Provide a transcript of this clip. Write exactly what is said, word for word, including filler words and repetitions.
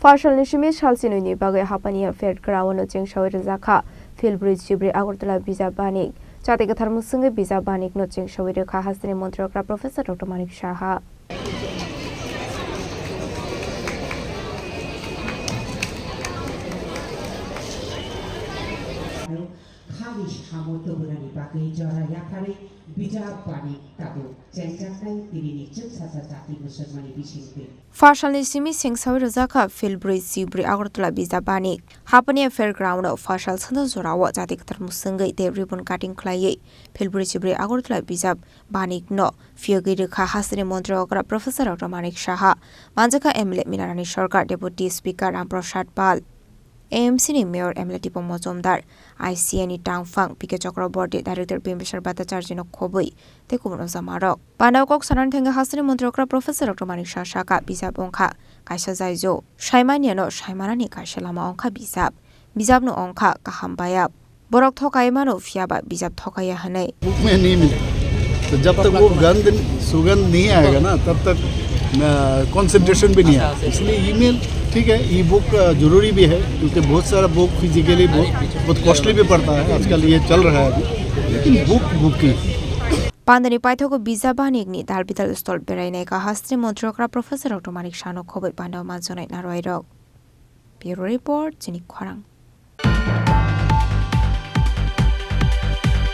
Pharsalni simi salchinwi ni bagwi Hapania Fair Ground no chengsawi rwjakha Philbri Chibri Agartala bijap banik. Chati kwthar mwswngwi bijap banik no chengsawi rwkha hasteni montri okra Professor Doctor Manik Saha. Khani samo tubunani bagwi jora yapharwi bijap banik tabuk chengjaknai tinini chwngsacha jati musulmani bisingtwi. Pharsalni simi sengsawi rwjakha Philbri Chibri Agartala bijap banik. Hapania Fair Ground o pharsal sanda jorao jati kwthar mwswngwi tei ribbon cutting khlaiwi Philbri Chibri Agartala bijap banik no phiyogwi rwkha hasteni montri okra Professor Doctor Manik Saha, manjakha M L A Minarani Sarkar, Deputy Speaker Ram Prasad Pal, A M C ni Mayor M L A Tipo Mojumdar, I C A ni tangphang P K Chakraborty, Director Bimbisar Bhattacharjee no khobwi tei kubun ojamarok. Panao kok sanani thangwi hasteni montri okra Professor Doctor Manik Saha sakha bijap wngkha kaisa jaijo. Saimaniano saimanani kaisa lama wngkha bijap. Bijapno wngkha kaham bayap. Borok thokai mano, phiya ba bijap thokaiya hwnwi. Book में नहीं मिले। तो जब तक वो गंध, सुगंध नहीं आएगा ना, तब तक, अ, कंसंट्रेशन भी नहीं आएगा। इसलिए ईमेल ठीक है, ई बुक, अ, जरूरी भी है, क्योंकि बहुत सारा बुक फिजिकली बहुत, बहुत कॉस्टली भी पड़ता है, आजकल ये चल रहा है अभी, लेकिन बुक, बुक ही। Pandani paithago bijap banikni dal bidal stol berai naikha hasteni montri okra Professor Doctor Manik Saha no khobwi pandao manjaknai narwai rok. Bureau Report, chini khorang.